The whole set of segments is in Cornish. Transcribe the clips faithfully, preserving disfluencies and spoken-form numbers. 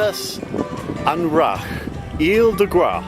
Enys an Wragh, Île de Groix,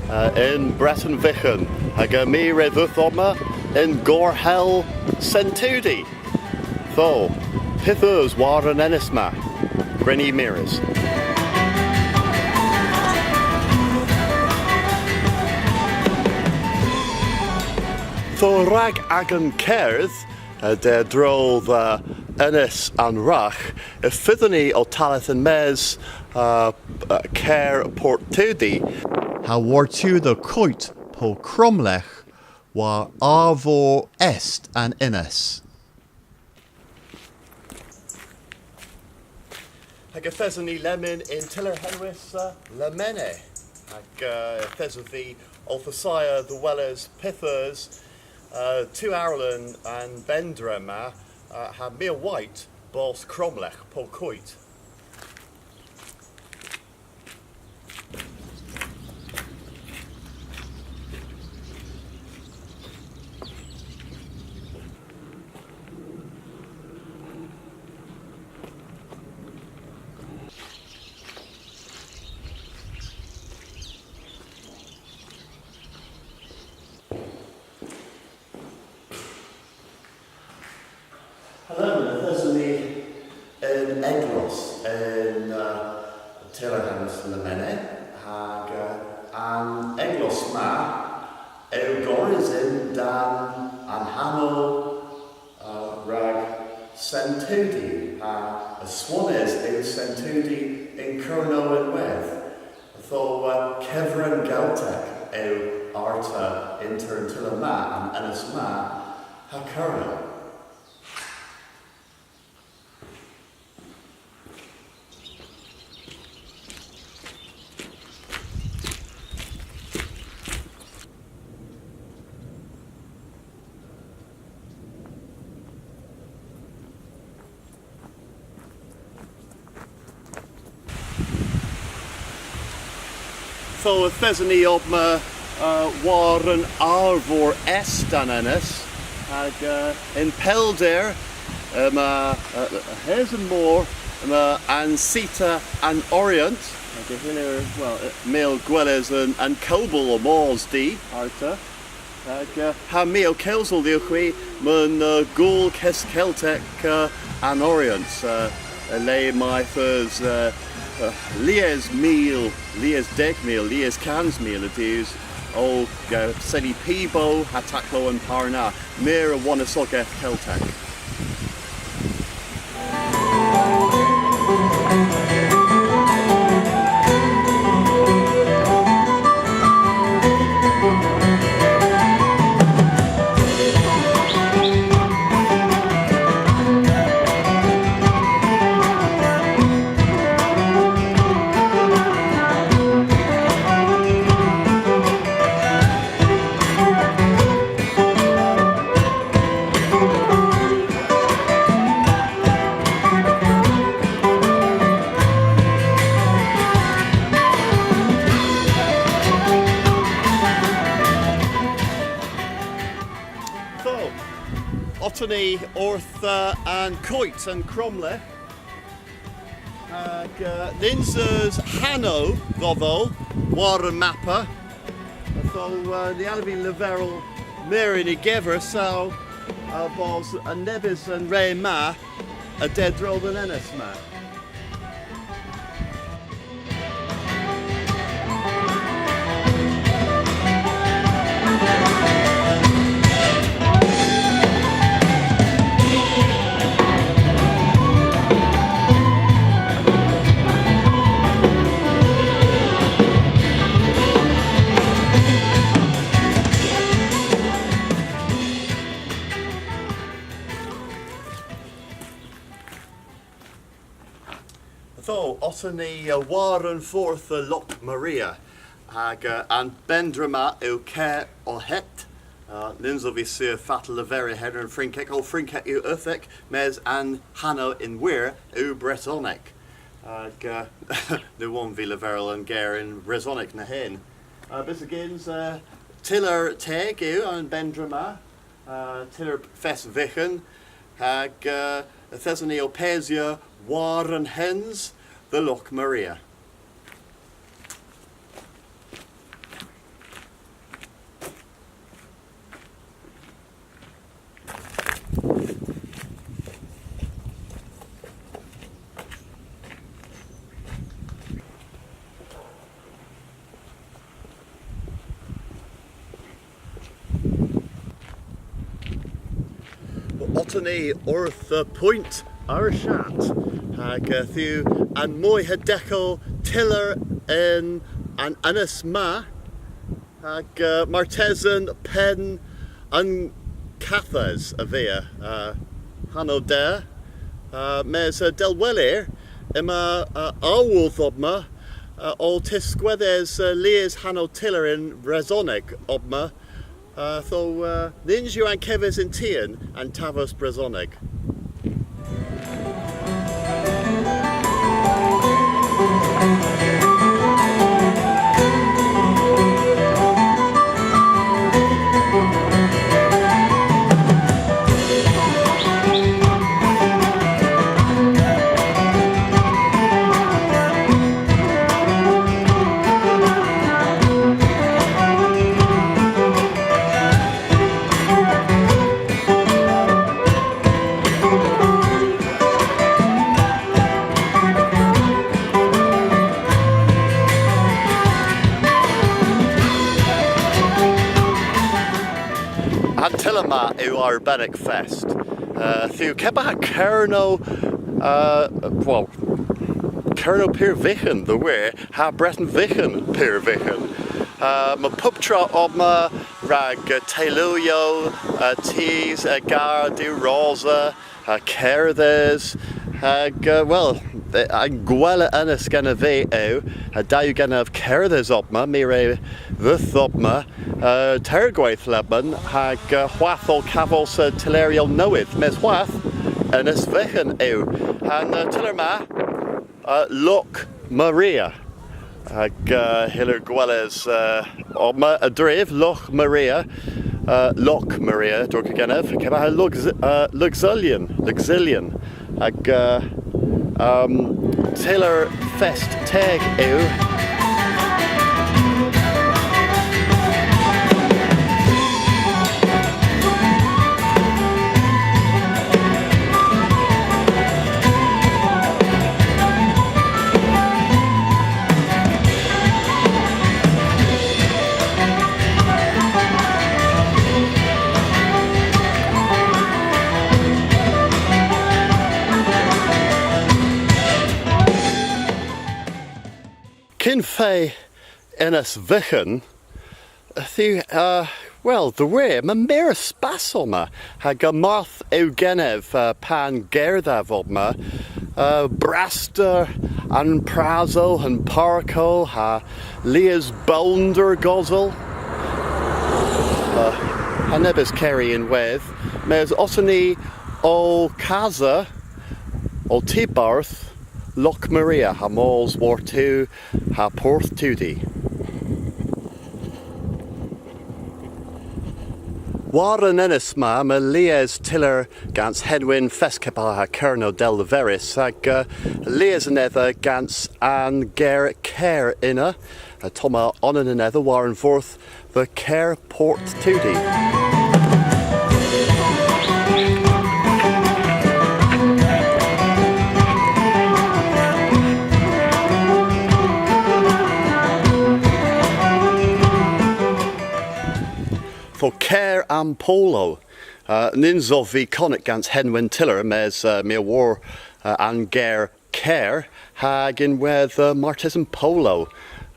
uh, yn Breten Vyghan, hag, uh, my re dheuth omma yn gorhel Sen Tudi. Ytho, pyth eus war an enys ma? Gwren ni mires. Ytho, rag agan kerdh, uh, derdro dhe Enys an Wragh, y fydhyn ni ow talleth yn-mes, uh, uh, ker Porthtoudi, ha war-tu dhe goyt po kromlegh war arvor est an enys. Hag yth eson ni lemmyn yn tyller henwys, uh, Lamennais. Hag, uh, yth esov vy owth assaya dhe weles pyth eus, uh, tu arall an bendra ma, uh, ha my a wayt bos kromlegh po goyt. Hello, yth eson ni yn eglos yn, uh, tyller henwys Lamennais, hag, uh, an eglos ma yw gorrys yn-dann an hanow, uh, rag Sen Tudi, ha aswonnys yw Sen Tudi yn Kernow ynwedh. Ytho, uh, kevren Geltek yw arta ynter an tyller ma, an enys ma, ha Kernow. Ytho, yth eson ni omma, uh, war an arvor est an enys, hag, uh, yn pellder, yma, uh, a-hys an mor, yma an sita an Oriant, hag y hyllir, wel, uh, my ow gweles an, an kobel ow mos di, arta. Hag, uh, ha my ow kewsel dhywgh hwi, yma'n, uh, Gool Keskeltek, uh, an Oriant, uh, y le mayth eus, uh, uh, lies mil, lies deg mil, lies kans mil a dus, ow, uh, seni pibow ha taklow a'n par na, meur a wonisogeth Keltek. Ytho, otta ni orth, uh, an koyt, an kromlegh. Hag, uh, nyns eus hanow dhodho war an mappa. Ytho, uh, ny allav vy leverel meur yn y gever, saw, uh, bos nebes a'n re ma a derdro dhe'n enys ma. Ytho, otta ni, uh, war an fordh dhe Loch Maria, hag, uh, an bendra ma yw Ker Orchet. Uh, nyns ov vy sur fatel leverel henna yn Frynkek. Ow Frynkek yw uthek, mes an hanow yn hwir yw Bretonek. Hag, uh, ny wonn vy leverel an ger yn Bretonek na hen. Uh, byttegyns, uh, tyller teg yw an bendra ma. Uh, tyller fest vyghan, hag, uh, yth eson ni ow pesya war an hens dhe Loch Maria. Otta ni orth, uh, poynt Archat, hag, uh, yth yw an moy ha deghow tyller yn an ynys ma, hag, uh, martesen penn an kathes a via, uh, hanow da, uh, mes, uh, dell welir, yma, uh, arwodh omma, uh, ow tiskwedhes, uh, lies hanow tyller yn Resonnek omma, uh, ytho, uh, nyns yw ankevys yn tien an tavos Bresonnek. An tyller ma yw arbennik fest. Uh, yth yw kepar ha Kernow, uh, wel, Kernow pur vyghan, dhe wir, ha Breten Vyghan pur vyghan. Uh, yma puptra omma rag, uh, teyluyow, uh, tus, uh, gar diwrosa, uh, kerdhes, hag, uh, wel, uh, an gwella ynys genev vy yw, uh, da yw genev kerdhes omma, my re dheuth omma, uh, teyrgweyth lemmyn, hag, uh, hwath ow kavos, uh, tylleryow nowydh, mes hwath, ynys vyghan yw. Ha'n, uh, tyller ma, uh, Loch Maria. Hag, uh, hyllowgh gweles, uh, omma a-dryv, Loch Maria, uh, Loch Maria, drog yw genev, kepar ha Loch, uh, Luxulyan, Luxulyan. Hag, uh, um, tyller fest teg yw. Kyn fe ynys vyghan, yth yw, uh, wel, dhe wir, yma meur a spas omma, hag marth yw genev, uh, pan gerdhav omma, uh, braster an prasow, an parkow, ha lies bownder gosel. Uh, ha nebes kerri ynwedh, mes otta ni ow kasa, ow tiberth, Loch Maria, ha mos war-tu, ha Porth Tudy. War an ynys ma, yma lies tyller gans henwyn fest kepar ha Kernow dell leveris, hag, uh, lies anedha gans an ger ker ynna, ha ottomma onan anedha war an fordh dhe ker Porth Tudy. Ytho ker an powlow. Uh, nyns ov vy konnyk gans henwyn tyller, mes, uh, my a wor, uh, an ger ker, hag ynwedh, uh, martesen powlow.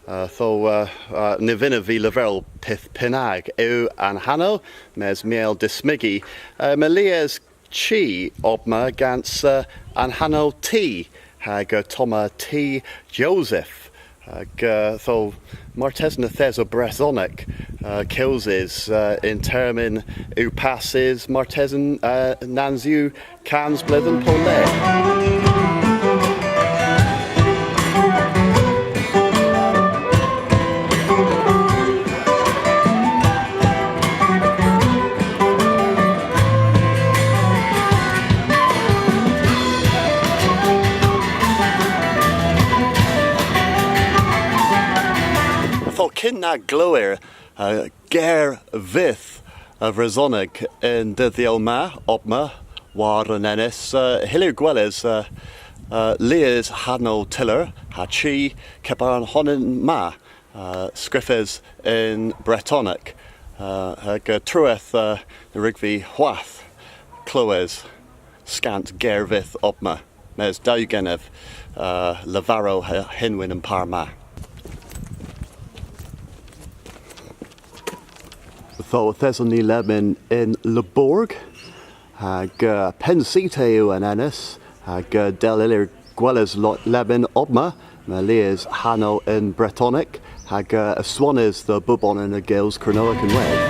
Uh, ytho, uh, uh, ny vynnav vy leverel pyth pynag yw an hanow, mes my a yll dismygi. Uh, yma lies chi omma gans, uh, an hanow T, hag, uh, ottomma T Joseph. Hag, uh, ytho martesen yth esa Brethonnek, uh, kewsys, uh, yn termyn yw passys, martesen, uh, nans yw kans bledhen po le. Ytho kyn na glewir, uh, ger vyth a Vresonnek y'n dydhyow ma, omma, war an ynys, uh, hyllowgh gweles, uh, uh, lies hanow tyller, ha chi, kepar ha'n honan ma, uh, skrifys yn Brethonnek, uh, hag, uh, trueth, uh, ny wrug vy hwath klewes skant ger vyth obma. Mes da yw genev, uh, leverel hy henwyn a'n par ma. Ytho yth eson ni lemmyn yn Le Bourg, hag, uh, pennsita yw an enys, hag, uh, dell yllir gweles lo-, lemmyn obma, ma lies hanow yn Bretonek, hag, uh, aswonnys dhe bubonan a gews Kernewek ynwedh.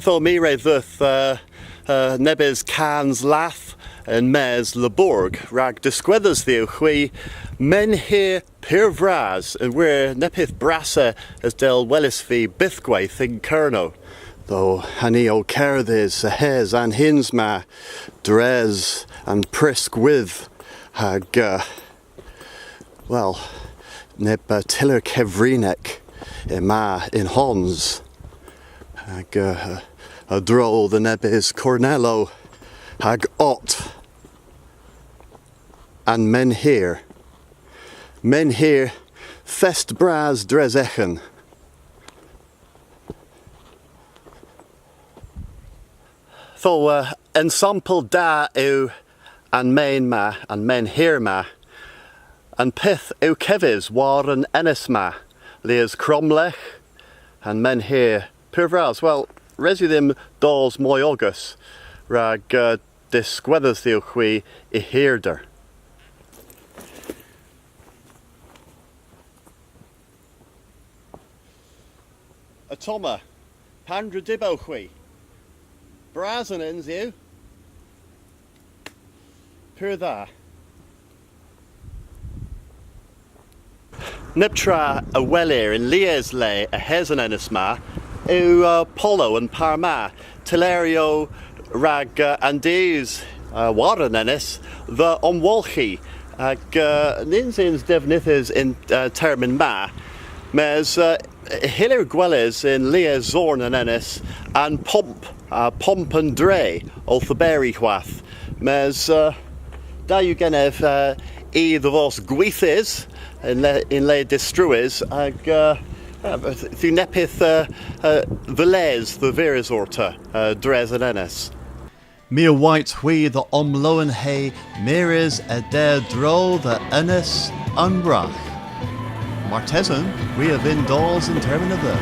Ytho my re dheuth, uh, uh, nebes kans lath yn-mes Le Bourg, rag diskwedhes dhywgh hwi menhir pur vras, yn hwir neppyth brassa es dell welis vy bythkweyth yn Kernow. Ytho, ha ni ow kerdhes a-hys an hyns ma, dres an prysk with, hag, uh, wel, neb, uh, tyller kevrinek yma yn hons, hag, uh, a-dro dhe nebes kornellow, hag ott an menhir. Menhir fest bras dres eghen. Ytho, uh, ensampel da yw an men ma, an menhir ma, an pyth yw kevys war an enys ma, lies kromlegh, an menhir pur vras. Wel, res yw dhymm dos moy ogas rag, uh, diskwedhes dhywgh hwi y hirder. Ottomma, pandra dybowgh hwi? Bras an ens yw. Pur dha. Neb tra a welir yn lies le a-hys an enys ma yw, uh, polow a'n par ma. Tylleryow rag, uh, an dus, uh, war an enys dhe omwolghi. Hag, uh, nyns yns devnydhys y'n, uh, termyn ma. Mes, uh, y hyllir gweles yn lies sorn an enys an pomp, uh, pomp an dre, owth oberi hwath. Mes, uh, da yw genev, uh, i dhe vos gwithys yn le, yn le distruys, hag, uh, uh, yth yw neppyth, uh, uh, dhe les dhe viras orta, uh, dres an enys. My a wayt hwi dhe omlowenhe mires a-derdro dhe Enys an Wragh. Martesen, hwi a vynn dos yn termyn a dheu.